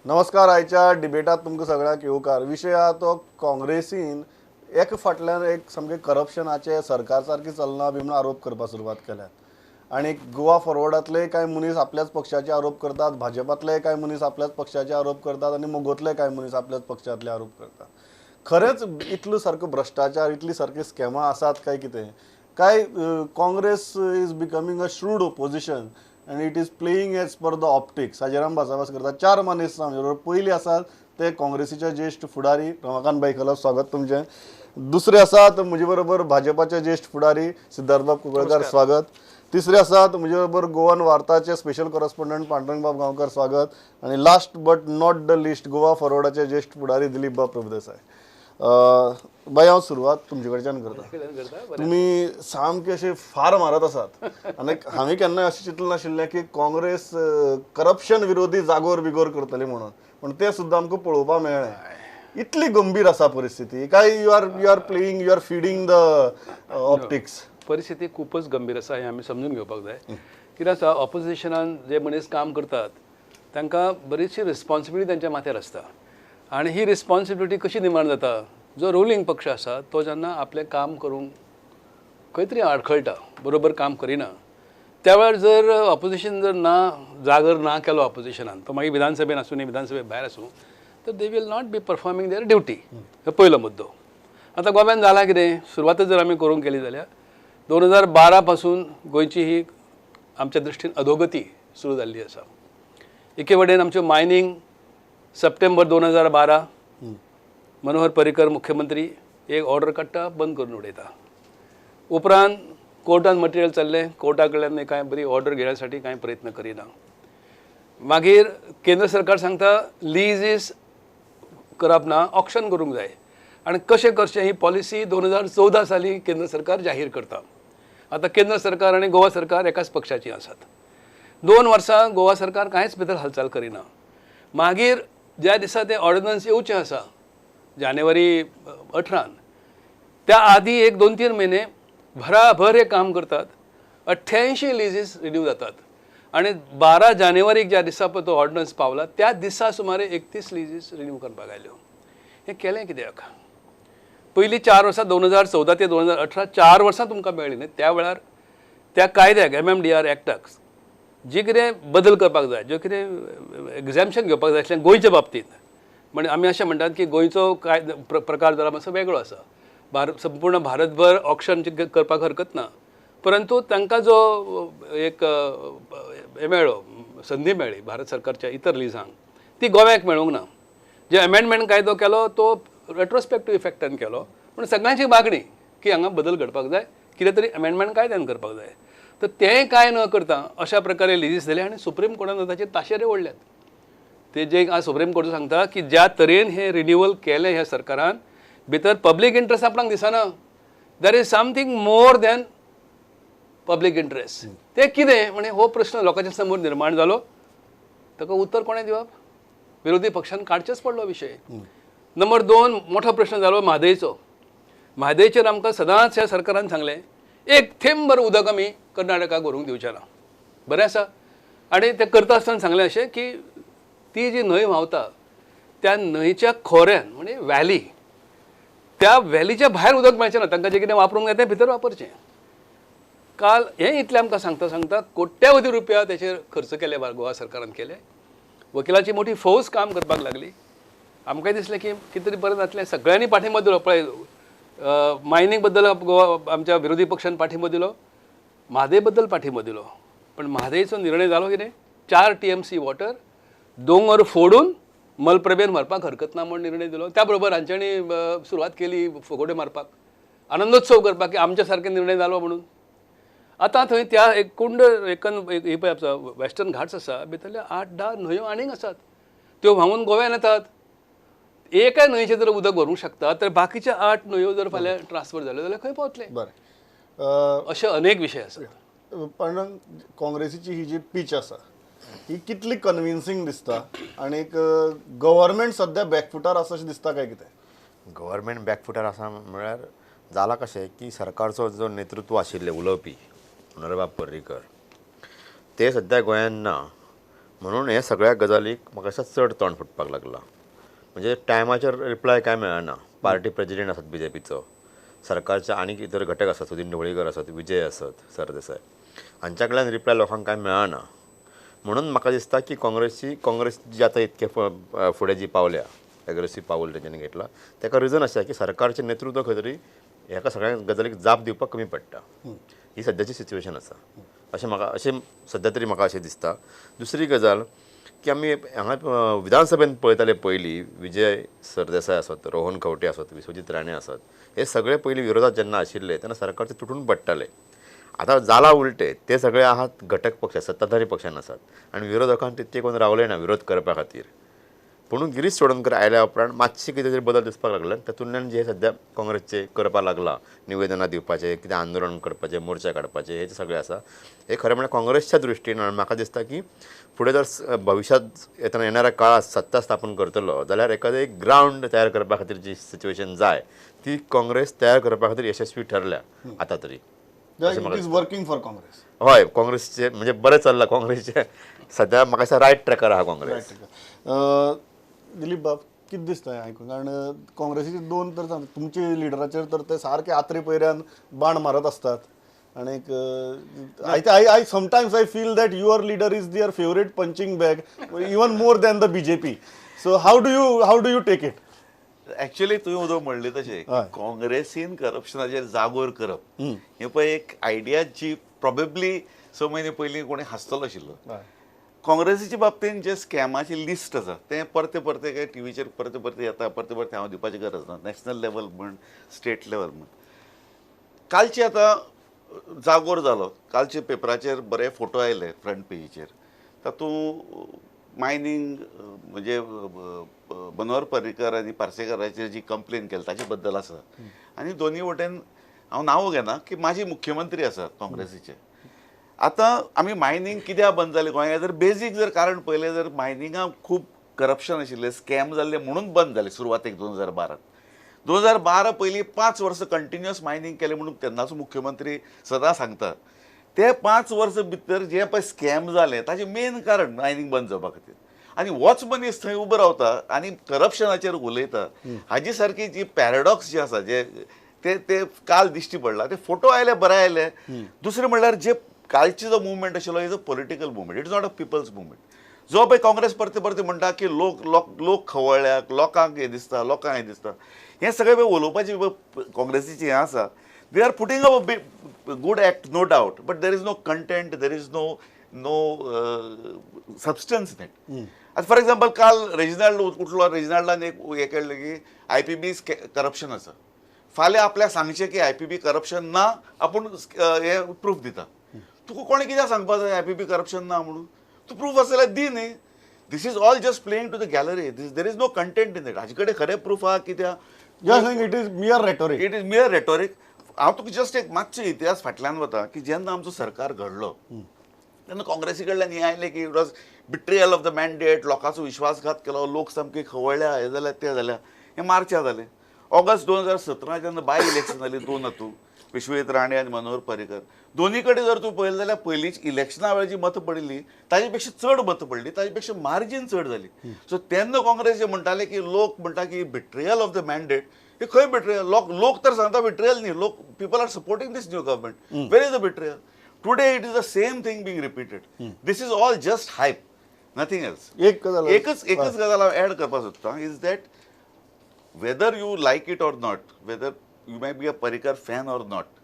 नमस्कार. आयच्या डिबेटात तुमकां सगळ्यांक येवकार. विशय आहा तो काँग्रेसीन एक फाटल्यान एक सामकें करप्शनाचे सरकार सारकी चलना बी म्हणून आरोप करपाक सुरवात केल्यात आनी गोवा फॉरवर्डांतले कांय मनीस आपल्याच पक्षाचे आरोप करतात, भाजपांतले कांय मनीस आपल्याच पक्षाचे आरोप करतात आनी मोगोंतले कांय मनीस आपल्याच पक्षांतले आरोप करतात. खरेंच इतलो सारको भ्रश्टाचार, इतली सारकी स्कॅमां आसात काय कितें? काय Congress is becoming a shrewd opposition and it is playing as per the optics? हाजेर आमी भासाभास करता. चार मनीस आमचे बरोबर. पयली आसात ते काँग्रेसीचे ज्येश्ठ फुडारी रमाकांत भाई खलप, स्वागत तुमचें. दुसरे आसात म्हजे बरोबर भाजपाचे ज्येश्ठ फुडारी सिद्धार्थबाब कुंकळकार, स्वागत. तिसरे आसात म्हजे बरोबर गोवन वार्ताचे स्पेशल कॉरस्पॉन्डंट पांडुरंगबाब गांवकर, स्वागत. आनी last but not the least Goa फॉरवर्डाचे ज्येश्ठ फुडारी दिलीप बाब प्रभुदेसाय. बाई, हांव सुरवात तुमचे कडच्यान करता. तुमी सामके अशे फार मारत आसात आनी हांवें केन्नाय अशें चिंतलें नाशिल्लें की काँग्रेस करप्शन विरोधी जागोर बिगोर करतली म्हणून, पूण तें सुद्दां आमकां पळोवपाक मेळ्ळें. इतली गंभीर आसा परिस्थिती काय you are playing, you are feeding the optics? परिस्थिती खूपच गंभीर आसा हें आमी समजून घेवपाक जाय. कितें आसा, ऑपोजिशनान जे मनीस काम करतात तांकां बरीचशी रिस्पॉन्सिबिलिटी तांच्या माथ्यार आसता आनी ही रिस्पॉन्सिबिलिटी कशी निर्माण जाता, जो रुलींग पक्ष आसा तो जेन्ना आपलें काम करूंक खंय तरी आडखळटा, बरोबर काम करिना, त्या वेळार जर ऑपोजिशन जर ना जागर ना केलो ऑपोजिशनान, तो मागीर विधानसभेन आसूं न्ही विधानसभे भायर आसूं, तर they will not be performing their duty. हो पयलो मुद्दो. आतां गोव्यान जालां कितें, सुरवातच जर आमी करूंक गेली जाल्यार 2012 पासून गोंयची ही आमच्या दृश्टीन अधोगती सुरू जाल्ली आसा. एके वटेन आमच्यो मायनींग सप्टेंबर 2012 मनोहर पर्रीकर मुख्यमंत्री एक ऑर्डर काडटा, बंद करून उडयता. उपरांत कोर्टान मटेरियल चल्लें, कोर्टा कडल्यान कांय बरी ऑर्डर घेण्यासाठी कांय प्रयत्न करिना. मागीर केंद्र सरकार सांगता लिजीस करप ना, ऑक्शन करूंक जाय आनी कशें करचें ही पॉलिसी 2014 साली केंद्र सरकार जाहीर करता. आतां केंद्र सरकार आनी गोवा सरकार एकाच पक्षाची आसात. 2 वर्सां गोवा सरकार कांयच भितर हालचाल करिना. मागीर ज्या दिसा तें ऑर्डिनन्स येवचें आसा जानेवारी 18, त्या आदी एक 2-3 म्हयने भराभर हे काम करतात. 88 लिजीस रिन्यू जातात आनी 12 जानेवारीक ज्या दिसा पळय तो ऑर्डिनन्स पावला त्या दिसा सुमारे 31 लिजीस रिन्यू करपाक आयल्यो. हें केलें कित्याक? पयलीं 4 वर्सां 2014 ते 2018 4 वर्सां तुमकां मेळ्ळीं न्ही, त्या वेळार त्या कायद्याक MMDR एक्टाक जी कितें बदल करपाक जाय, ज्यो कितें एग्जॅम्पशन घेवपाक जाय आसलें गोंयच्या बाबतींत, म्हणजे आमी अशें म्हणटात की गोंयचो काय प्रकार जरा मातसो वेगळो आसा, भारत संपूर्ण भारतभर ऑक्शन करपाक हरकत ना, परंतु तांकां जो एक हें मेळ्ळो, संदी मेळ्ळी भारत सरकारच्या इतर लिजांक, ती गोव्याक मेळूंक ना. जे अमेंडमेंट कायदो केलो तो रेट्रोस्पेक्टीव इफेक्टान केलो, पूण सगळ्यांची मागणी की हांगा बदल घडपाक जाय, कितें तरी अमेंडमेंट कायद्यान करपाक जाय, तर तें कांय न करता अशा प्रकारे लिजीस दिले आनी सुप्रीम कोर्टान ताचेर ताशेरे ओडल्यात. ते जे आज सुप्रीम कोर्ट सांगता की ज्या तरेन हें रिन्युअल केलें ह्या सरकारान, भितर पब्लीक इंट्रस्ट आपणाक दिसना, there is something more than public interest. तें कितें म्हणजे हो प्रश्न लोकांच्या समोर निर्माण जालो, ताका उत्तर कोणें दिवप? विरोधी पक्षान काडचेच पडलो विशय. नंबर 2 मोठो प्रश्न जालो म्हादयचो. म्हादयचेर आमकां सदांच ह्या सरकारान सांगलें एक थेंबर उदक आमी कर्नाटकाक व्हरूंक दिवचें ना, बरें आसा. आनी तें करता आसतना सांगलें अशें की ती जी न्हंय व्हांवता त्या न्हंयच्या खोऱ्यान म्हणजे व्हॅली, त्या व्हॅलीच्या भायर उदक मेळचें ना, तांकां जें कितें वापरूंक जाय तें भितर वापरचें. काल हें इतलें आमकां सांगता सांगता कोट्यावधी रुपया तेचेर खर्च केले गोवा सरकारान केले. वकिलाची मोठी फौज काम करपाक लागली. आमकांय दिसलें की कितें तरी बरें जातलें, सगळ्यांनी पाठिंबो दिलो. पळय मायनींग बद्दल गोवा आमच्या विरोधी पक्षान पाठिंबो दिलो, म्हादय बद्दल पाठिंबो दिलो, पण म्हादयचो निर्णय जालो कितें, 4 TMC water दोंगर फोडून मलप्रभेन व्हरपाक हरकत ना म्हूण निर्णय दिलो. त्या बरोबर हांच्यांनी सुरवात केली फगोडे मारपाक, आनंदोत्सव करपाक की आमच्या सारके निर्णय जालो म्हणून. आतां थंय त्या एक कुंड एकन ही पळय आमचो वेस्टर्न घाट्स आसा, भितरल्या 8-10 न्हंयो आनीक आसात, त्यो व्हांवून गोव्यान येतात. एका न्हंयचें जर उदक भरूंक शकता तर बाकीच्या 8 न्हंयो जर फाल्यां ट्रान्सफर जाल्यो जाल्यार खंय पावतले? बरें, अशे अनेक विशय आसात. पण काँग्रेसीची ही जी पीच आसा ही कितली कन्विन्सिंग दिसता आनी गव्हर्मेंट सद्या बॅकफुटार आसा अशें दिसता काय कितें? गव्हर्मेंट बॅकफुटार आसा म्हळ्यार जाला कशें की सरकारचो जो नेतृत्व आशिल्लें उलोवपी मनोहरबाब पर्रीकर ते सद्या गोंयांत ना, म्हणून हे सगळ्या गजालीक म्हाका दिसता चड तोंड फुटपाक लागलां. म्हणजे टायमाचेर रिप्लाय कांय मेळना. पार्टी प्रेजिडेंट आसात बी जे पीचो, सरकारचे आनीक इतर घटक आसात, सुदीन ढवळीकर आसत, विजय आसत सरदेसाय, हांच्या कडल्यान रिप्लाय लोकांक कांय मेळना. म्हणून म्हाका दिसता की काँग्रेस जी आतां इतके फुडें जी पावल्या, एग्रेसीव पावल तेंच्यांनी घेतला, ताका रिजन आसा की सरकारचें नेतृत्व खंय तरी हेका सगळ्या गजालीक जाप दिवपाक कमी पडटा. ही सद्याची सिच्युएशन आसा अशें म्हाका, अशें सद्या तरी म्हाका अशें दिसता. दुसरी गजाल की आमी हांगा विधानसभेन पळयताले पयलीं विजय सरदेसाय आसत, रोहन खंवटे आसत, विश्वजीत राणे आसत, हे सगळे पयलीं विरोधात जेन्ना आशिल्ले तेन्ना सरकारचे तुटून पडटाले. आतां जाला उलटे, ते सगळे आहात घटक पक्ष, सत्ताधारी पक्षान आसात आनी विरोधकांक तितके कोण रावले ना विरोध करपा खातीर. पूण गिरीश चोडणकर आयल्या उपरांत मातशे कितें तरी बदल दिसपाक लागले. तातूंतल्यान जे सद्या काँग्रेसचे करपाक लागला, निवेदनां दिवपाचें, कितें आंदोलन करपाचें, मोर्चा काडपाचें, हें सगळें आसा, हें खरें म्हणल्यार काँग्रेसच्या दृश्टीन म्हाका दिसता की फुडें जर भविश्यांत येतना येणाऱ्या काळांत सत्ता स्थापन करतलो जाल्यार एखादें एक ग्रावंड तयार करपा खातीर जी सिच्युएशन जाय ती काँग्रेस तयार करपा खातीर यशस्वी ठरल्या आतां तरी. It is working for Congress. हय, काँग्रेसचे म्हणजे बरें चल्लां काँग्रेसचें सद्या, म्हाका दिसता रायट ट्रॅकार आहा काँग्रेस. दिलीप बाब, कितें दिसता आयकून? कारण काँग्रेसीचे दोन तर तुमचे लिडराचेर तर ते सारके आत्रे पयऱ्यान बाण मारत आसतात आनीक I sometimes I feel that your leader is their favourite punching bag even more than the BJP. So how do you take it? Actually तुवें उदक म्हणलें तशें काँग्रेसीन करप्शनाचेर जागोर करप हें पळय एक आयडिया जी प्रोबेबली 6 म्हयने पयलीं कोणी हांसतलो आशिल्लो. काँग्रेसीच्या बाबतीन जे स्कॅमाची लिस्ट आसा तें परते परते काय टिवीचेर परते परते येता, परते परते हांव दिवपाची गरज ना, नॅशनल लेवल म्हण, स्टेट लेवल म्हण. कालचे आतां जागोर जालो, कालचे पेपराचेर बरे फोटो आयले फ्रंट पेजीचेर, तातूंत मायनींग म्हणजे मनोहर पर्रीकर आनी पार्सेकराचेर जी कंप्लेन केली ताचे बद्दल आसा. आनी दोनी वटेन हांव नांव घेना की माजी मुख्यमंत्री आसात काँग्रेसीचे. आतां आमी मायनींग कित्याक बंद जालें गोंयांत, जर बेजीक जर कारण पळयलें जर मायनिंगाक खूब करप्शन आशिल्लें, स्कॅम जाल्लें म्हणून बंद जालें सुरवातेक 2012. 2012 पयलीं 5 वर्सां कंटिन्युअस मायनींग केलें म्हणून तेन्नाचो मुख्यमंत्री सदां सांगता. ते 5 वर्सां भितर जे पळय स्कॅम जालें ताचें मेन कारण मायनींग बंद जावपा खातीर. आनी होच मनीस थंय उबो रावता आनी करप्शनाचेर उलयता, हाजी सारकी जी पॅराडॉक्स जे आसा जे ते ते काल दिश्टी पडला. ते फोटो आयले बरे आयले. दुसरें म्हणल्यार जे कालची जो मुवमेंट आशिल्लो is a political movement, it is not a people's movement. जो पळय काँग्रेस परते परते म्हणटा की लोक लोक खवळ्ळ्याक, लोकांक हें दिसता, लोकांक हें दिसता, हें सगळें पळय उलोवपाची काँग्रेसीची हें आसा. They are putting up a good act no doubt, but there is no content, there is no substance in it. आतां फॉर एग्जाम्पल काल रेजिनाल्ड उठलो, रेजिनाल्डान एक हें केलें की I P B corruption आसा. फाल्यां आपल्याक सांगचें की I P B corruption ना, आपूण हें प्रूफ दिता. तुका कोणें कित्याक सांगपा जाय I P B corruption ना म्हणून? तूं प्रूफ आसा जाल्यार दी न्ही. This is all just playing to the gallery, there is no content in it. हाजे कडेन खरें प्रूफ आहा कित्याक? It is mere rhetoric. It is mere rhetoric. हांव तुका जस्ट एक मातसो इतिहास फाटल्यान वता की जेन्ना आमचो सरकार घडलो तेन्ना काँग्रेसी कडल्यान हें आयलें की it was betrayal of the mandate, लोकांचो विश्वासघात केलो, लोक सामके खवळ्ळ्या, हें जालें तें जालें, हें मार्चा जालें. ऑगस्ट 2017 जेन्ना बाय इलेक्शन जाली 2 हातूंत विश्वजीत राणे आनी मनोहर पर्रीकर दोनी कडेन जर तूं पळयलें जाल्यार पयलींच इलेक्शना वेळार जी मतां पडिल्ली ताजे पेक्षा चड मतां पडली, ताजे पेक्षा मार्जीन चड जाली. सो तेन्ना काँग्रेस जे म्हणटाले की लोक म्हणटा की बिट्रेयल ऑफ the mandate, हे खंय बिट्रेयल? लोक तर सांगता बिट्रेयल न्ही, लोक people are supporting this new government. Where is the betrayal? Today it is the same thing being repeated. This is all just hype, nothing else. एकच गजाल हांव एड करपाक सोदता is that whether you like it or not, whether you may be a Parrikar fan or not,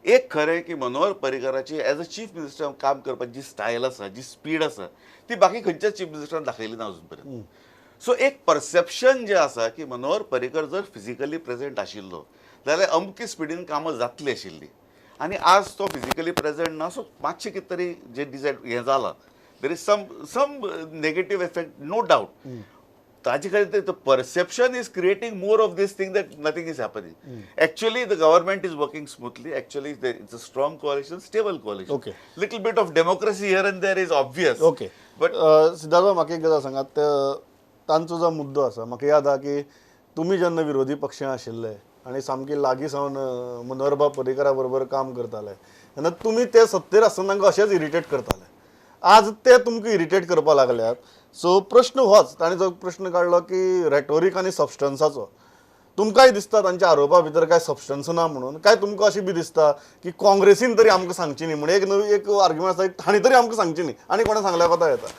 एक खरें की मनोहर पर्रीकराची as a chief minister काम करपाची जी स्टायल आसा, जी स्पीड आसा, ती बाकी खंयच्याच चीफ मिनिस्टरान दाखयली ना अजून पर्यंत. सो एक परसेप्शन जें आसा की मनोहर पर्रीकर जर फिजिकली प्रेजेंट आशिल्लो जाल्यार अमकी स्पिडीन कामां जातली आशिल्ली, आनी आज तो फिजिकली प्रेजेंट ना. सो मातशें कितें तरी जे डिसायड हें जालां, there is some negative effect no doubt. ताजे खातीर the perception is creating more of this thing that nothing is happening. Actually the government is working smoothly, actually it's a strong coalition, stable coalition. Okay, little bit of democracy here and there is obvious. Okay, but Siddharth म्हाका एक गजाल सांगात, तांचो जो मुद्दो आसा म्हाका याद आहा की तुमी जेन्ना विरोधी पक्षां आशिल्ले आनी सामकी लागीं सावन मनोहरबाब पर्रीकरा बरोबर काम करताले तेन्ना तुमी ते सत्तेर आसतना तांकां अशेंच इरिटेट करताले. आज ते तुमकां इरिटेट करपाक लागल्यात. सो प्रश्न होच, ताणें जो प्रश्न काडलो की रेटोरीक आनी सबस्टन्साचो, तुमकांय दिसता तांच्या आरोपा भितर काय सबस्टन्स ना म्हणून, काय तुमकां अशें बी दिसता की काँग्रेसीन तरी आमकां सांगची न्ही म्हणून एक नवी एक आर्ग्युमेंट आसा, तांणी तरी आमकां सांगची न्ही आनी कोणें सांगल्यार कोता येता.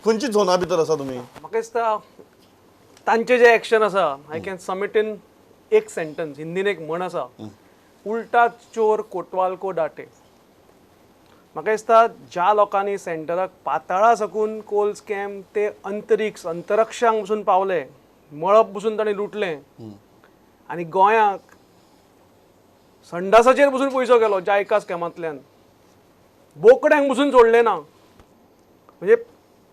खंयची झोना भितर आसा तुमी? म्हाका दिसता तांचे जे एक्शन आसा I can submit इन एक सेंटन्स. हिंदीन एक म्हण आसा, उल्टा चोर कोटवाल को डाटे. म्हाका दिसता ज्या लोकांनी सेंटराक पाताळा साकून कोल स्कॅम ते अंतरिक्ष अंतरक्षांक बसून पावले, मळब बसून तांणी लुटलें आनी गोंयाक संडासाचेर बसून पयसो गेलो जायका स्कॅमांतल्यान, बोकड्यांक बसून सोडलें ना, म्हणजे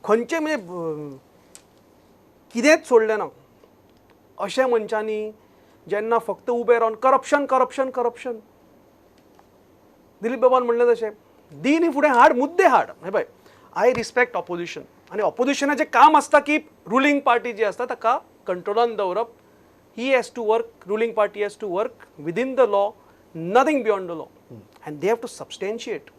खंयचे म्हणजे कितेंच सोडलें ना. अशें मनशांनी जेन्ना फक्त उबें रावन करप्शन करप्शन करप्शन, दिलीप बाबान म्हणलें तशें दी न्ही फुडें हाड, मुद्दे हाड. हे पळय, I respect opposition आनी ऑपोजिशनाचें काम आसता की रुलींग पार्टी जी आसता ताका कंट्रोलान दवरप. He has to work, ruling party has to work within the law, nothing beyond the law, and they have to substantiate.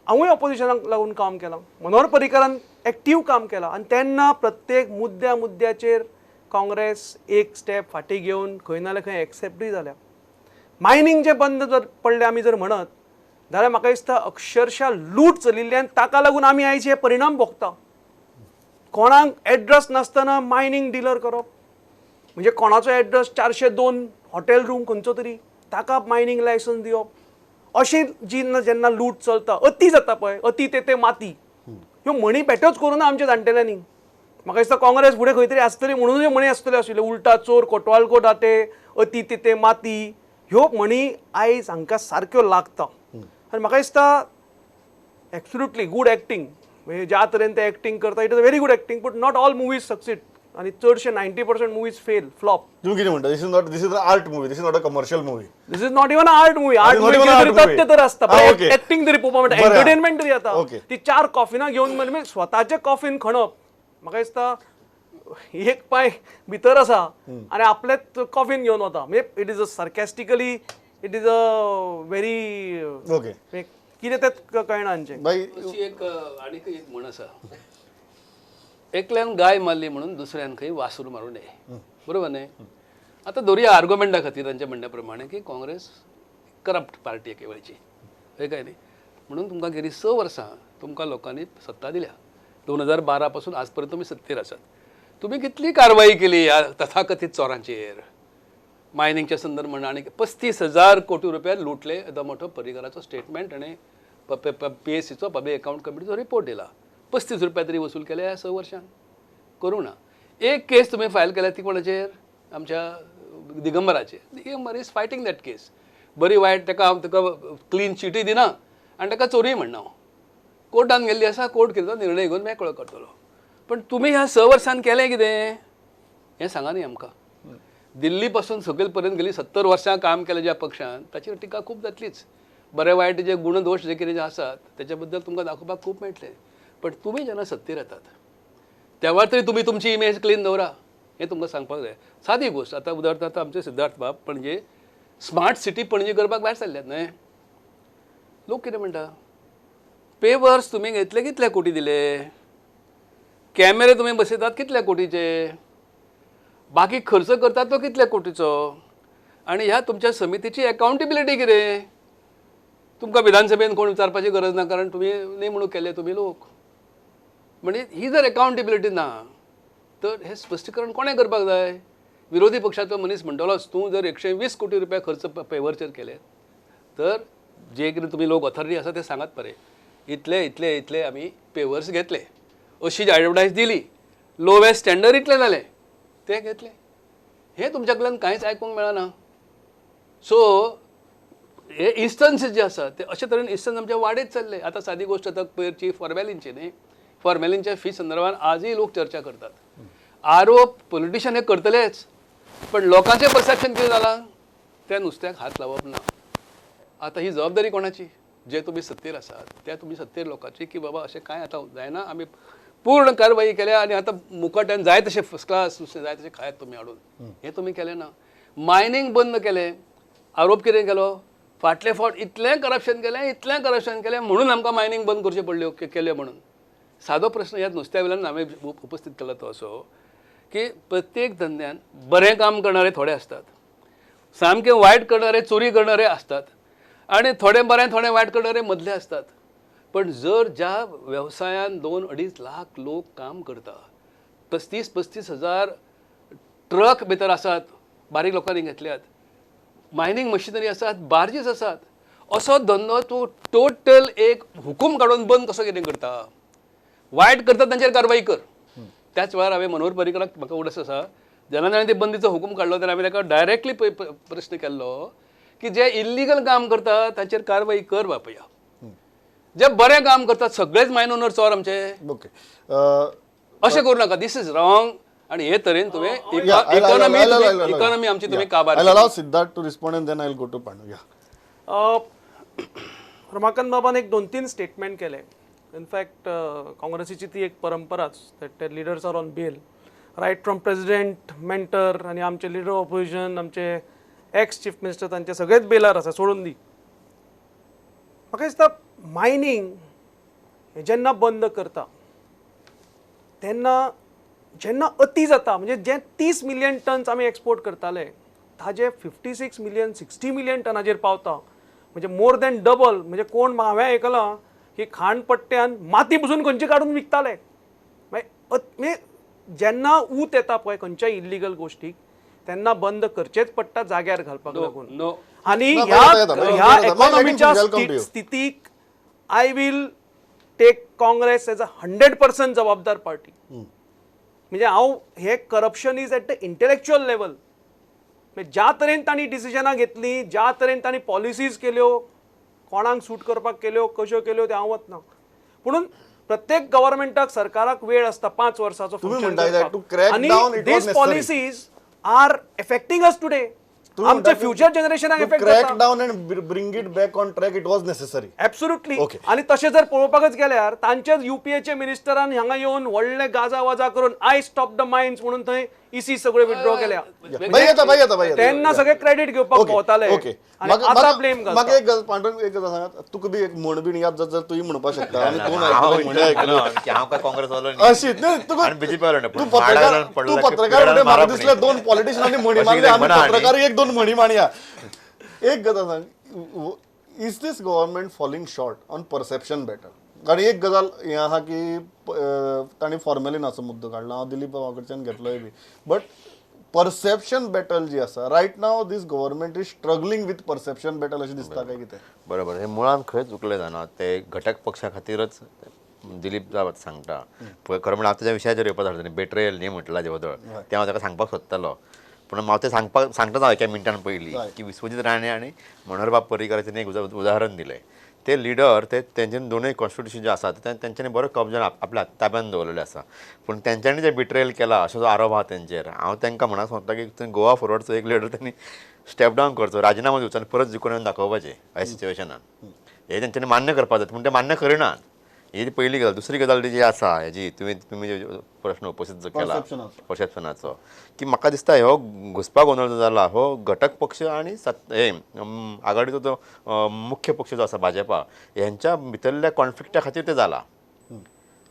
हांवूय ऑपोजिशनाक लागून काम केलां, मनोहर पर्रीकारान एक्टीव काम केलां आनी तेन्ना प्रत्येक मुद्द्या मुद्द्याचेर काँग्रेस एक स्टेप फाटीं घेवन खंय ना जाल्यार खंय एक्सेप्टूय जाल्या. मायनींग जें बंद जर पडलें आमी जर म्हणत जाल्यार म्हाका दिसता अक्षरशा लूट चलिल्ली आनी ताका लागून आमी आयज हे परिणाम भोगता. कोणाक एड्रेस नासतना मायनींग डिलर करप, म्हणजे कोणाचो एड्रेस 402 हॉटेल रूम खंयचो तरी ताका मायनींग लायसन्स दिवप, अशी जी जेन्ना लूट चलता, अती जाता पळय, अती तेथे माती, ह्यो म्हणी बेठ्योच करूं ना आमच्या जाणटेल्यांनी. म्हाका दिसता काँग्रेस फुडें खंय तरी आसतली म्हणून ह्यो म्हणी आसतल्यो आशिल्ल्यो, उल्टा चोर कोटवाल को डाटे, अती तेथे माती, ह्यो म्हणी आयज हांकां सारक्यो लागता. आनी म्हाका दिसता एब्सोल्युटली गूड एक्टींग, म्हणजे ज्या तरेन ते एक्टींग करता it is a very good acting, but not all movies succeed आनी चडशे 90% movies fail, flop. तुम्ही कितें म्हणटा? This is not, this is an art movie, this is not a commercial movie, this is not even art movie. Art movie तथ्य तर आसता, acting तरी पळोवपाक मेळटा, एंटरटेनमेंट तरी जाता. ती 4 कॉफिनां घेवन म्हणजे स्वताचे कॉफीन खणप, म्हाका दिसता एक पांय भितर आसा आनी आपलेच कॉफीन घेवन वता. म्हणजे it is a sarcastically, it is a very okay, कितें तें कळना हांचें. अशी एक आनीक एक म्हण आसा, एकल्यान गाय मारली म्हणून दुसऱ्यान खंय वासरूं मारूं नये, बरोबर न्ही? आतां धरुया आर्ग्युमेंटा खातीर तांच्या म्हणण्या प्रमाणे की काँग्रेस करप्ट पार्टी एके वेळची, हय काय न्ही? म्हणून तुमकां गेली 6 वर्सां तुमकां लोकांनी सत्ता दिल्या, 2012 पासून आज पर्यंत तुमी सत्तेर आसात. तुमी कितली कारवाई केली ह्या तथाकथीत चोरांचेर, मायनिंगच्या संदर्भात आनी 35,000 कोटी रुपया लुटले, येदो मोठो पर्रीकाराचो स्टेटमेंट आनी PACचो पब्लीक अकावंट कमिटीचो रिपोर्ट दिला. 35 रुपया तरी वसूल केले ह्या 6 वर्सांत, करूं ना. एक केस तुमी फायल केल्या ती कोणाचेर? आमच्या दिगंबराचेर. Digambar is fighting that case. बरी वायट ताका हांव ताका क्लीन चिटूय दिना आनी ताका चोरूय म्हणना हांव. कोर्टान गेल्ली आसा, कोर्ट कितें निर्णय घेवन मेकळो करतलो. पण तुमी ह्या 6 वर्सांत केलें कितें हें सांगा न्ही आमकां. दिल्ली पासून सकयल पर्यंत गेली 70 वर्सां काम केलें ज्या पक्षान, ताचेर टिका खूब जातलीच. बरे वायट जे गुणदोश जे कितें जे आसात तेच्या बद्दल तुमकां दाखोवपाक खूब मेळटलें. पण तुमी जेन्ना सत्तेर येतात तेव्हा तरी तुमी तुमची इमेज क्लीन दवरा, हें तुमकां सांगपाक जाय. सादी गोश्ट, आतां उदाहरणार्थ आमचे सिद्धार्थ बाब पणजे स्मार्ट सिटी पणजे करपाक भायर सरल्यात न्हय, लोक कितें म्हणटा, पेपर्स तुमी घेतले कितले कोटी दिले, कॅमेरे तुमी बसयतात कितल्या कोटीचे, बाकी खर्च करतात तो कितल्या कोटीचो, आनी ह्या तुमच्या समितीची एकाउंटेबिलिटी कितें? तुमकां विधानसभेन कोण विचारपाची गरज ना, कारण तुमी नेमणूक केले तुमी लोक. म्हणजे ही जर एकाउंटेबिलिटी ना तर हें स्पश्टीकरण कोणें करपाक जाय? विरोधी पक्षाचो मनीस म्हणटलोच तूं जर 120 कोटी रुपया खर्च पेवरचेर केले तर जे कितें तुमी लोक ऑथॉरिटी आसा ते सांगात मरे, इतले इतले इतले आमी पेवर्स घेतले, अशी एडवर्टायज दिली, लोवेस्ट स्टँडर्ड इतलें जालें ते घेतले, हें तुमच्या कडल्यान कांयच आयकूंक मेळना. सो हे इन्स्टन्सीस जे आसा ते अशे तरेन इन्स्टन्स आमचे वाडयत चल्ले. आतां सादी गोश्ट आतां पयरची फॉर्मेलिनची न्ही, फॉर्मेलिनच्या फी संदर्भात आजूय लोक चर्चा करतात. आरोप पॉलिटिशियन हे करतलेच, पण लोकांचें परसेप्शन कितें जालां, त्या नुस्त्याक हात लावप ना. आतां ही जबाबदारी कोणाची? जे तुमी सत्तेर आसात त्या तुमी सत्तेर लोकांची, की बाबा अशें कांय आतां जायना, आमी पूर्ण कारवाई केल्या आनी आतां मुकाट्यान जाय तशें फर्स्ट क्लास नुस्तें जाय तशें खायात तुमी हाडून. हें तुमी केलें ना. मायनींग बंद केलें, आरोप कितें केलो, फाटले फावट इतलें करप्शन केलें, इतलें करप्शन केलें म्हणून आमकां मायनींग बंद करचें पडल्यो केलें म्हणून. सादो प्रश्न ह्या नुस्त्या वयल्यान हांवें उपस्थित केला तो असो की प्रत्येक धंद्यान बरें काम करणारे थोडे आसतात, सामके वायट करणारे चोरी करणारे आसतात आनी थोडे बरें थोडे वायट करणारे मदले आसतात. पण जर ज्या वेवसायान 2-2.5 लाख लोक काम करता, 35-35 हजार ट्रक भितर आसात, बारीक लोकांनी घेतल्यात, मायनींग मशिनरी आसात, बार्जीस आसात, असो धंदो तूं टोटल एक हुकूम काडून बंद कसो कितें करता? वायट करता तांचेर कारवाई कर. त्याच वेळार हांवें मनोहर पर्रीकराक म्हाका उडस आसा जेन्ना ताणें ते बंदीचो हुकूम काडलो तेन्ना हांवें ताका डायरेक्टली प्रश्न केल्लो की जे इल्लिगल काम करता तांचेर कारवाई कर बापया, जे बरें काम करतात सगळेच मायन ओनर चोर आमचे, अशें करूं नाका, this is wrong. आनी हे तरेन तुवें इकॉनॉमी इकॉनॉमी आमची तुमी काबार. Siddharth to respond and then I will go to Pandu. Ramakant बाबान एक 2-3 स्टेटमेंट केले. इनफॅक्ट काँग्रेसीची ती एक परंपराच that leaders are on bail, right from president mentor आनी आमचे लिडर ऑपोजिशन, आमचे एक्स चीफ मिनिस्टर, तांचे सगळेच बेलार आसा, सोडून दी. म्हाका दिसता मायनींग हे जेन्ना बंद करता तेन्ना जेन्ना अती जाता, म्हणजे जे 30 मिलियन टन्स आमी एक्सपोर्ट करताले ताजे 56 मिलियन 60 मिलियन टनाचेर पावता, म्हणजे मोर दॅन डबल. म्हणजे कोण हांवें आयकलां की खाणपट्ट्यान माती पसून खंयची काडून विकताले. मागीर जेन्ना ऊत येता पळय खंयच्याय इल्लिगल गोश्टीक तेन्ना बंद करचेच पडटा, जाग्यार घालपाक लागून. आनी ह्या इकॉनॉमीच्या स्थितीक I will take Congress as a 100% जबाबदार पार्टी. म्हणजे हांव हे corruption is at the intellectual level. ज्या तरेन तांणी डिसिजनां घेतली, ज्या तरेन तांणी पॉलिसीज केल्यो, कोणाक सूट करपाक केल्यो, कश्यो केल्यो तें हांव वतना. पुणून प्रत्येक गव्हर्मेंटाक सरकाराक वेळ आसता 5 वर्सांचो फंक्शन करपाक, आनी these policies are affecting us today. आमचे फ्युचर जनरेशनाक इफेक्ट जाता. Crack down and bring it back on track, it was necessary. Absolutely. आनी तशें जर पळोवपाकच गेल्यार तांचेच युपीएचे मिनिस्टरान हांगा येवन व्हडले गाजा वाजा करून I stop the mines म्हणून थंय इसी सगळे विथड्रॉ केल्या, तेन्ना सगळे क्रेडीट घेवपाक भोंवताले. आतां ब्लेम घालता. म्हाका एक गजाल पांडुरंग, एक गजाल सांगात, तुका बी एक म्हण बीन याद जात जाल्यार तुवें म्हणपाक शकता. आनी कोण आयकलो आयकलो हांव काय काँग्रेस वालो अशी न्हय, तुका बीजेपी वालो, तूं पत्रकार म्हणटा म्हाका दिसलें 2 पॉलिटिशियनांनी म्हणी मारली, आमी पत्रकार एक 2 म्हणी माणया. एक गजाल सांग, is this government falling short on perception battle? कारण एक गजाल हें आहा की तांणी फॉर्मेलिनाचो मुद्दो काडला, हांव दिलीप बाबा कडच्यान घेतलोय बी, बट परसेप्शन बॅटल जी आसा right now this government is struggling with perception battle अशें दिसता काय कितें? बरोबर, हे मुळान खंय चुकलें जाणा, ते घटक पक्षा खातीरच दिलीप बाबा सांगता. खरें म्हणल्यार हांव तेज्या विशयाचेर येवपा जालें, बेट्रेयल न्ही म्हटलां जें वदळ, तें हांव ताका सांगपाक सोदतालो, पूण हांव तें सांगपाक सांगताच हांव एका मिनटान पयलीं की विश्वजीत राणे आनी मनोहरबाब पर्रीकराचें एक उदाहरण दिलें. ते लिडर ते तेंच्यांनी दोनूय कॉन्स्टिट्युशन जे आसा ते तेंच्यांनी बरो कब्जा आपल्या ताब्यान दवरलेले आसा, पूण तेंच्यांनी जे बिट्रेयल केला असो जो आरोप आहा तेंचेर, हांव तांकां म्हणूंक सोदता की गोवा फॉरवर्डचो एक लिडर त्यांनी स्टेप डावन करचो, राजिनामो दिवचो आनी परत जिखून येवन दाखोवपाचें ह्या सिच्युएशनान. हे तेंच्यांनी मान्य करपाक जाय, पूण ते मान्य करिनात. ही पयली गजाल. दुसरी गजाल जी आसा हेजी तुवें तुमी प्रश्न उपस्थित जो केला परसेप्शनाचो, की म्हाका दिसता हो घुसपा गोंदळ जो जाला हो घटक पक्ष आनी हे आघाडीचो जो मुख्य पक्ष जो आसा भाजपा हेंच्या भितरल्या कॉन्फ्लिक्टा खातीर ते जाला.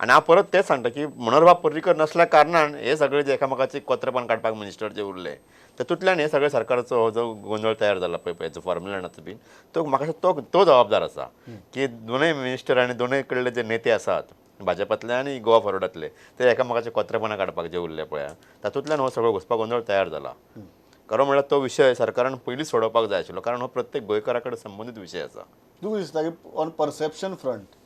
आनी हांव परत तेंच सांगता की मनोहरबाब पर्रीकर नसल्या कारणान हे सगळे जे एकामेकाचे कोत्रपण काडपाक मिनिस्टर जे उरले तातूंतल्यान हे सगळे सरकाराचो हो जो गोंदळ तयार जाला पळय हेचो फॉर्मुलानाचो बीन तो म्हाका दिसता तो जबाबदार आसा की दोनूय मिनिस्टर आनी दोनूय कडले जे नेते आसात भाजपांतले आनी गोवा फॉरवर्डांतले ते एकामेकाचे कोत्रपणां काडपाक जे उरले पळय तातूंतल्यान हो सगळो घुसपा गोंदळ तयार जाला. खरो म्हणल्यार तो विशय सरकारान पयलींच सोडोवपाक जाय आशिल्लो, कारण हो प्रत्येक गोंयकारा कडेन संबंदीत विशय आसा. तुका दिसता की ऑन परसेप्शन फ्रंट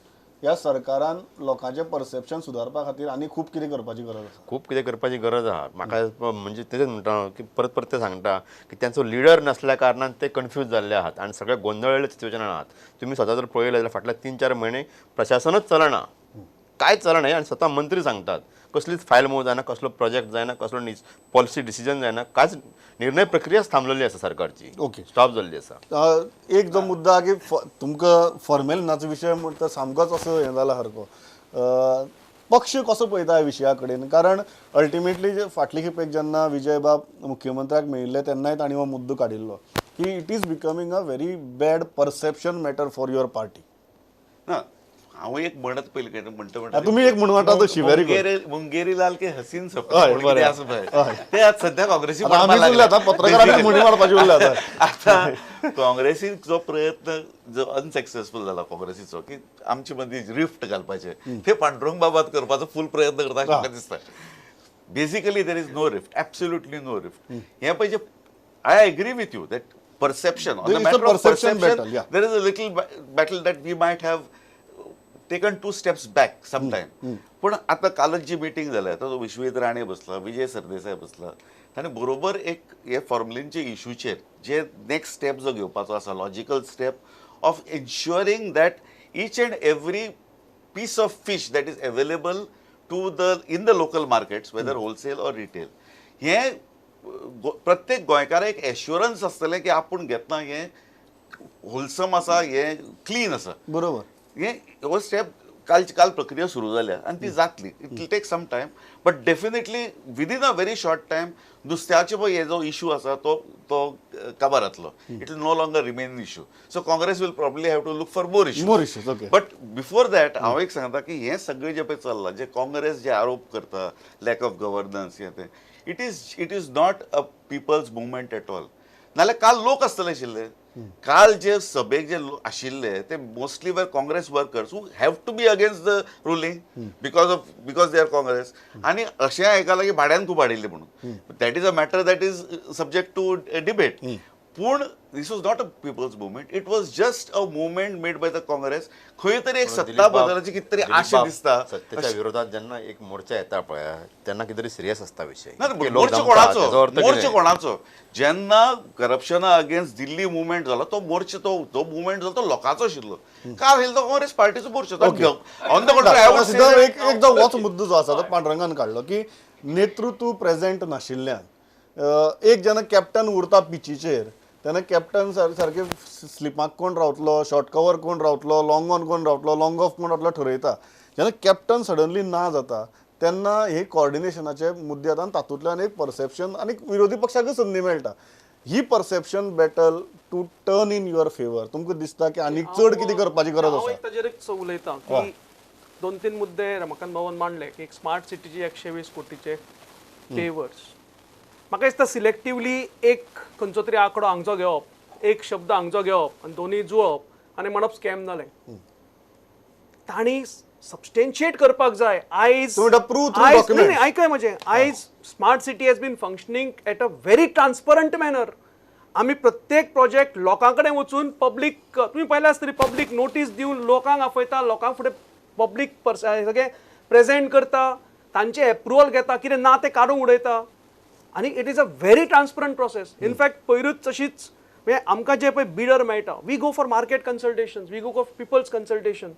ह्या सरकारान लोकांचें परसेप्शन सुदारपा खातीर आनी खूब कितें करपाची गरज आसा? खूब कितें करपाची गरज आसा. म्हाका म्हणजे तेच म्हणटा की परत परत ते सांगता की त्यांचो लिडर नसल्या कारणान ते कन्फ्यूज जाल्ले आहात आनी सगळे गोंदळलेले सिच्युएशनान आहात. तुमी स्वता जर पळयलें जाल्यार फाटल्या 3-4 म्हयने प्रशासनच चलना, कांयच चलना आनी स्वता मंत्री सांगतात कसलीच फायल मूव जायना, कसलो प्रोजेक्ट जायना, कसलो पॉलिसी डिसिजन जायना, कांयच निर्णय प्रक्रियाच थांबलेली आसा सरकारची, ओके स्टॉप जाल्ली आसा. एक जो मुद्दो की तुमकां फॉर्मेलिनाचो विशय म्हणटा सामकोच असो हें जाला सारको, पक्ष कसो पळयता ह्या विशया कडेन? कारण अल्टिमेटली फाटले खेपेक जेन्ना विजयबाब मुख्यमंत्र्याक मेळिल्ले तेन्नाय तांणी हो मुद्दो काडिल्लो की it is becoming a very bad perception matter for your party. ना, हांव एक म्हणत पयलीं म्हणटा म्हणटा तुमी एक म्हणून वाटा तशी, very good. Mungeri Lal K हसीन हय, सपने बरें. कितें आसा पळय ते आतां सद्या काँग्रेसी आतां आमी उरले आतां पत्रकारांनी म्हणी मारपाची उरल्या आतां. आतां काँग्रेसीचो प्रयत्न जो अनसक्सेसफूल जाला काँग्रेसीचो की आमचे मदीं रिफ्ट घालपाचे ते पांडुरंग बाबात करपाचो फूल प्रयत्न करता अशें म्हाका दिसता. Basically there is no rift, absolutely no rift. हें पळय, I agree with you that perception on There the is a matter of perception perception battle, yeah. There is a little battle that we might have taken 2 steps back sometime. पण आता कालच जी meeting जाल्या तो विश्वजीत राणे बसला, विजय सरदेसाय बसला, ताणें बरोबर एक हे फॉर्मलिनचे इशूचेर जे नेक्स्ट स्टेप जो घेवपाचो आसा, logical step of ensuring that each and every piece of fish that is available to the in the local markets, whether wholesale or retail, हें प्रत्येक गोंयकाराक एक एश्युरन्स आसतलें की आपूण घेतना हें होलसम आसा, हें क्लीन आसा. बरोबर. हें हो स्टेप काल काल प्रक्रिया सुरू जाल्या आनी ती जातली. It will take some time but definitely within a very short time नुस्त्याचे पळय हे जो इशू आसा तो तो काबार जातलो. It will no longer remain issue. So Congress will probably have to look for more issue. More issues, okay. But before that हांव एक सांगता की हें सगळें जें पळय चल्लां, जे काँग्रेस जे आरोप करता लॅक ऑफ गव्हर्नन्स हें तें, it is not a people's movement at all. नाल्यार काल लोक आसतले आशिल्ले, काल जे सभेक जे आशिल्ले ते mostly were Congress workers who have to be against the ruling because they are Congress. आनी अशें आयकलां की भाड्यान खूब हाडिल्ले म्हणून, that is a matter that is subject to debate. पूण this was not a people's movement, it was just a movement made by the Congress. खंय तरी एक सत्ता बदलाची कितें तरी आशा दिसता. सत्तेच्या विरोधात जेन्ना एक मोर्चा येता पळय तेन्ना कितें तरी सिरियस आसता विशय. मोर्चा कोणाचो? मोर्चा कोणाचो? जेन्ना करप्शना अगेन्स्ट दिल्ली मुवमेंट जालो तो मोर्चा, तो मुवमेंट जालो तो लोकांचो आशिल्लो. काल आशिल्लो तो काँग्रेस पार्टीचो मोर्चा. ऑन the contrary, एक होच मुद्दो जो आसा तो पांडुरंगान काडलो की नेतृत्व प्रेझेंट नाशिल्ल्यान एक जेन्ना कॅप्टन उरता पिचीचेर तेन्ना कॅप्टन सारके स्लिपाक कोण रावतलो, शॉर्ट कवर कोण रावतलो, लॉंग ऑन कोण रावतलो, लॉंग ऑफ कोण रावतलो ठरयता. जेन्ना कॅप्टन सडनली ना जाता तेन्ना हे कॉर्डिनेशनाचे मुद्दे येता आनी तातूंतल्यान एक परसेप्शन आनी विरोधी पक्षाकूय संदी मेळटा. ही perception battle to turn in your favour तुमकां दिसता की आनीक चड कितें करपाची गरज आसा? ताजेर एक उलयता की 2-3 मुद्दे रमाकांत बाबान मांडले की एक स्मार्ट सिटीची 120 कोटीचे पेवर्स, म्हाका दिसता सिलेक्टिवली एक खंयचो तरी आंकडो हांगचो घेवप, एक शब्द हांगचो घेवप आनी दोनूय जुळप आनी म्हणप स्कॅम जालें. तांणी सबस्टेन्शिएट करपाक जाय. आयज आयकय म्हजें, आयज smart city has been functioning at a very transparent manner. आमी प्रत्येक प्रोजेक्ट लोकां कडेन वचून पब्लीक, तुमी पळयल्या आसतली पब्लीक नोटीस दिवन लोकांक आपयता, लोकांक फुडें पब्लीक सगळें प्रेजेंट करता, तांचें एप्रुवल घेता, कितें ना तें काडून उडयता. आनी it is a very transparent process. In fact पयरूच तशीच म्हणजे आमकां जे पळय बिडर मेळटा, we go for market consultation, we go for people's consultation.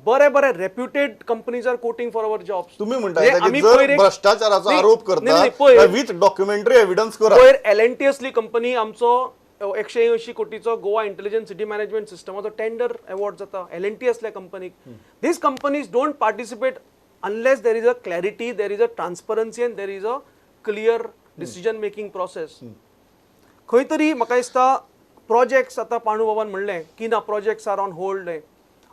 बरे बरे reputed companies are quoting for our jobs. तुम्ही म्हणता भ्रष्टाचाराचो आरोप करता विथ डॉक्युमेंटरी एव्हिडन्स करा. पयर एल&टी असली कंपनी आमचो 180 कोटीचो गोवा इंटेलिजंट सिटी मॅनेजमेंट सिस्टमाचो टेंडर अवॉर्ड जाता एल&टी असल्या कंपनीक. These companies don't participate unless there is a clarity, there is a transparency and there is a clear decision making process. खंय तरी म्हाका दिसता प्रोजेक्ट्स आतां पांडू बाबान म्हणलें की ना प्रोजेक्ट्स are on hold.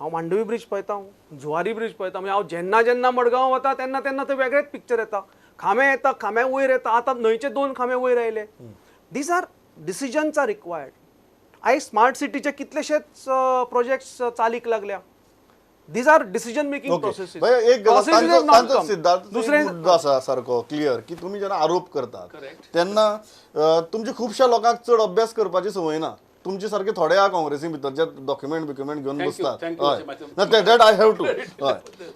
हांव मांडवी ब्रिज पळयता, जुवारी ब्रिज पळयता, म्हणजे हांव जेन्ना जेन्ना मडगांव वता तेन्ना तेन्ना ते वेगळेच पिक्चर येता. खांबे येता, खांबे वयर येता, आतां न्हंयचे 2 खांबे वयर आयले. These are decisions are required. आयज स्मार्ट सिटीचे कितलेशेच प्रोजेक्ट्स चालीक लागल्या. These are decision making processes. एक सिद्धार्थ मुद्दो आसा सारको क्लियर की तुमी जेन्ना आरोप करतात तेन्ना तुमचे खुबश्या लोकांक चड अभ्यास करपाची संवय ना. तुमचे सारखे थोडे आहा काँग्रेसी भितर जे डॉक्युमेंट बिक्युमेंट घेवन बसतात, that I have to.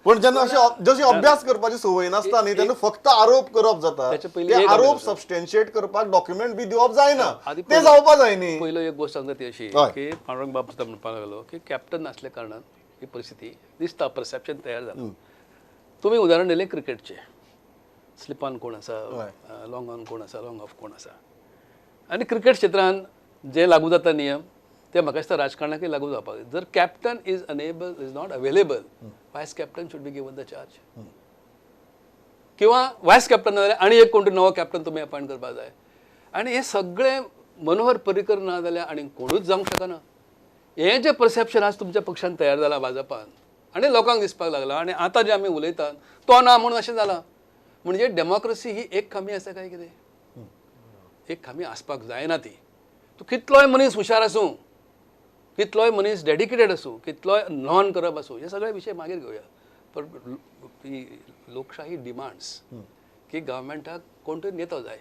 पण जेन्ना अशे जशी अभ्यास करपाची संवय नासता न्ही तेन्ना फक्त आरोप करप जाता. ते आरोप सबस्टेन्शिएट करपाक डॉक्युमेंट बी दिवप जायना, ते जावपा जाय न्ही. पयलो एक गोश्ट सांगता ती अशी की पांडुरंग बाब सुद्दां म्हणपाक लागलो की कॅप्टन नासल्या कारणान ही परिस्थिती दिसता, परसेप्शन तयार जाला. तुमी उदाहरण दिलें क्रिकेटचें, स्लिपान कोण आसा, लॉंग ऑन कोण आसा, लॉंग ऑफ कोण आसा. आनी क्रिकेट क्षेत्रान जे लागू जाता नियम ते म्हाका दिसता राजकारणाकय लागू जावपाक जाय. जर captain is unable, is not available, vice captain should be given the charge. किंवा वायस कॅप्टन ना जाल्यार आनी एक कोण तरी नवो कॅप्टन तुमी अपॉयंट करपाक जाय. आनी हें सगळें मनोहर पर्रीकर ना जाल्यार आनी कोणूच जावंक शकना. हें जें परसेप्शन आज तुमच्या पक्षान तयार जालां भाजपान, आनी लोकांक दिसपाक लागला. आनी आतां जे आमी उलयतात तो ना म्हणून अशें जालां. म्हणजे डेमोक्रेसी ही एक खामी आसा काय कितें? एक खामी आसपाक जायना ती. तूं कितलोय मनीस हुशार आसूं, कितलोय मनीस डेडिकेटेड आसूं, कितलोय नॉन करप आसूं, हे सगळे विशय मागीर घेवया, पण ही लोकशाही डिमांड्स की गव्हर्मेंटाक कोण तरी नेतो जाय.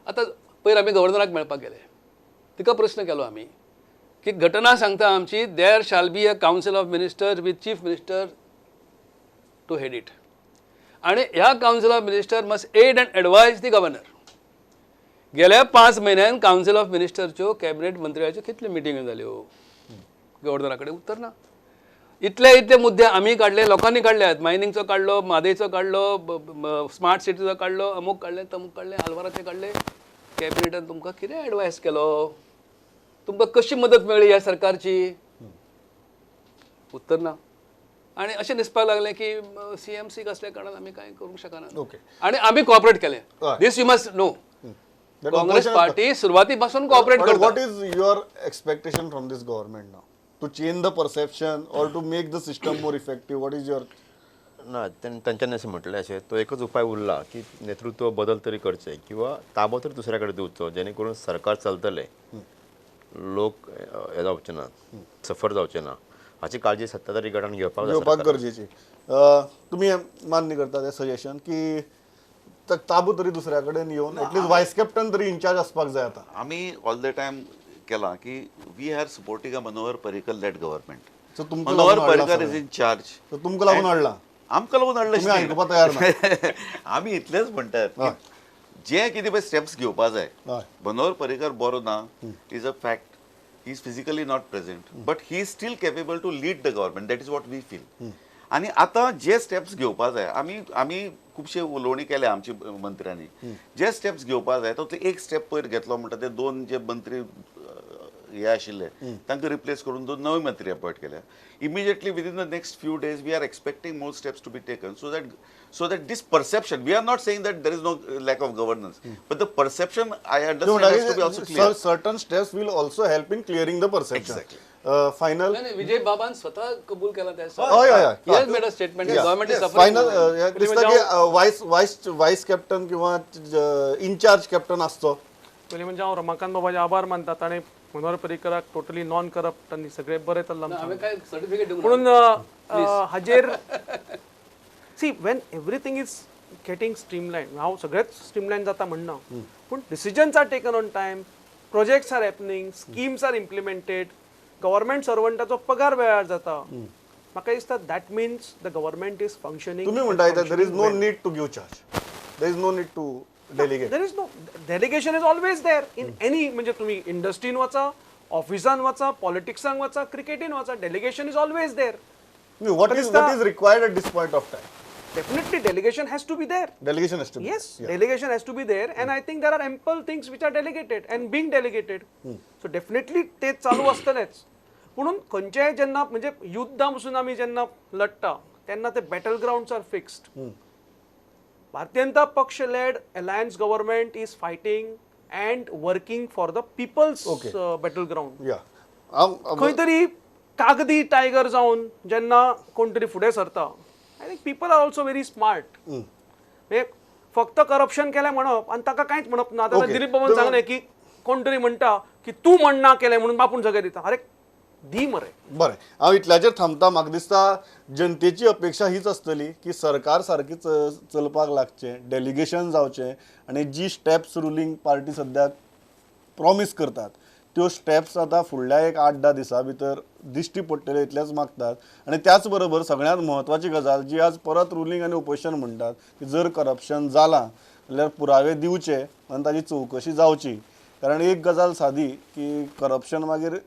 आतां पयर आमी गव्हर्नराक मेळपाक गेले, तिका प्रश्न केलो आमी की घटना सांगता आमची there shall be a council of minister with chief minister to head it, आनी ह्या council of minister must aid and advise the governor. गेल्या 5 म्हयन्यान कावन्सिल ऑफ मिनिस्टरच्यो कॅबिनेट मंत्र्याच्यो कितल्यो मिटिंग्यो जाल्यो? गव्हर्नरा कडेन उत्तर ना. इतले इतले मुद्दे आमी काडले, लोकांनी काडल्यात, मायनिंगचो काडलो, म्हादयचो काडलो, स्मार्ट सिटीचो काडलो, अमूक काडले, तमूक काडले, आलवाराचे काडले. कॅबिनेटान तुमकां कितें एडवायस केलो? तुमकां कशी मदत मेळ्ळी ह्या सरकारची? उत्तर ना. आनी अशें दिसपाक लागलें की सी एम सीक असल्या कारणान आमी कांय करूंक शकना. आनी आमी कॉपरेट केलें, this you must know. Congress party सुरवाती पासून कॉपरेट करता. What is your expectation from this government now? To change the perception or to make the system more effective? What is your? ना, तांच्यांनी अशें म्हटलें, अशें तो एकच उपाय उरला की नेतृत्व बदल तरी करचें किंवा ताबो तरी दुसऱ्या कडेन दिवचो, जेणे करून सरकार चलतलें, लोक हे जावचे ना, सफर जावचे ना, हाची काळजी सत्ताधारी गटान घेवपाक गरजेची. तुमी मान्य करता तें सजेशन की ताबो तरी दुसऱ्या कडेन येवन एटलीस्ट वायस कॅप्टन तरी इन्चार्ज आसपाक जाय? आतां आमी ऑल the time केला की we are supporting a Manohar Parrikar led government. Manohar Parrikar is in charge. तुमकां लागून हाडला, आमकां लागून हाडलें, आयकुपाक तयार ना. आमी इतलेंच म्हणटात जे कितें पळय स्टेप्स घेवपा जाय. मनोहर पर्रीकर बरो ना is a fact, he is physically not present, but he is still capable to lead the government, that is what we feel. आनी आतां जे स्टेप्स घेवपा जाय, आमी आमी खुबशे उलोवणी केल्या आमच्या मंत्र्यांनी, जे स्टेप्स घेवपा जाय तो एक स्टेप पयर घेतलो म्हणटा ते 2 जे मंत्री हे आशिल्ले तांकां रिप्लेस करून 2 नवे मंत्री अपॉयंट केल्या. Immediately within the next few days we are expecting more steps to be taken so that this perception, we are not saying that there is no lack of governance, but the perception I understand has to be also clear. Certain steps will also help in clearing the perception. Exactly. Final Vijay बाबान स्वतः कबूल केला त्या. हय हय he has made a statement, government is suffering. Final दिसता की voice voice voice captain किंवा इन्चार्ज कॅप्टन आसचो. पयलीं म्हणजे हांव रमाकांत बाबाचे आभार मानता, ताणें मनोहर पर्रीकराक टोटली नॉन करप्ट आनी सगळें बरें चल्लां. म्हणून हाजेर see when everything is getting streamline, हांव सगळेच स्ट्रीमलायन जाता म्हणना, पूण decisions are taken on time, projects are happening, schemes are implemented, government सर्वंटाचो पगार वेळार जाता. म्हाका दिसता that means the government is functioning. तुमी म्हणटा there is no need to give charge, there is no need to delegate. There is no delegation is always there in any, म्हणजे तुम्ही इंडस्ट्रीन वचा, ऑफिसान वचा, पॉलिटिक्सान वचा, क्रिकेटीन वचा, delegation is always there. What is required at this point of time? Definitely delegation has to be there. Delegation has to be. Yes, delegation has to be there, and I think there are ample things which are delegated and being delegated. So definitely ते चालू आसतलेच. म्हणून खंयच्याय जेन्ना म्हणजे युद्धां पसून आमी जेन्ना लढटा तेन्ना ते battle grounds are fixed. Bharatiya Janata Paksha led alliance government is fighting and working for the people's battle ground. खंय तरी कागदी टायगर जावन जेन्ना कोण तरी फुडें सरता, I think people are also very smart. फक्त करप्शन केलें म्हणप आनी ताका कांयच म्हणप ना. आतां दिलीप बाबान सांगलें की कोण तरी म्हणटा की तूं म्हणना केलें म्हणून बापून सगळें दिता, अरे दी मरे. बरें, हांव इतल्याचेर थांबता. म्हाका दिसता जनतेची अपेक्षा हीच आसतली की सरकार सारकी चलपाक लागचें, डेलिगेशन जावचें आनी जी स्टेप्स रुलींग पार्टी सद्याक प्रॉमीस करतात त्यो स्टेप्स आतां फुडल्या एक 8-10 दिसां भितर दिश्टी पडटल्यो इतलेंच मागतात. आनी त्याच बरोबर सगळ्यांत म्हत्वाची गजाल जी आज परत रुलींग आनी ओपोजिशन म्हणटात की जर करप्शन जालां जाल्यार पुरावे दिवचे आनी ताजी चवकशी जावची. कारण एक गजाल सादी की करप्शन मागीर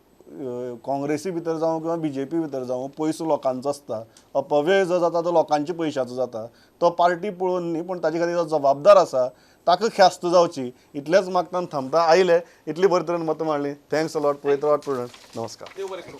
काँग्रेसी भितर जावं किंवा बीजेपी भितर जावं पयसो लोकांचो आसता, अपव्यय जो जाता तो लोकांच्या पयशाचो जाता, तो पार्टी पळोवन न्ही पूण ताजे खातीर जो जबाबदार आसा ताका ख्यास्त जावची इतलेंच मागता आनी थांबता. आयले इतली बरे तरेन मतां मांडली, thanks a lot. पळयत रावात प्रुडंट. नमस्कार. देव बरें करूं.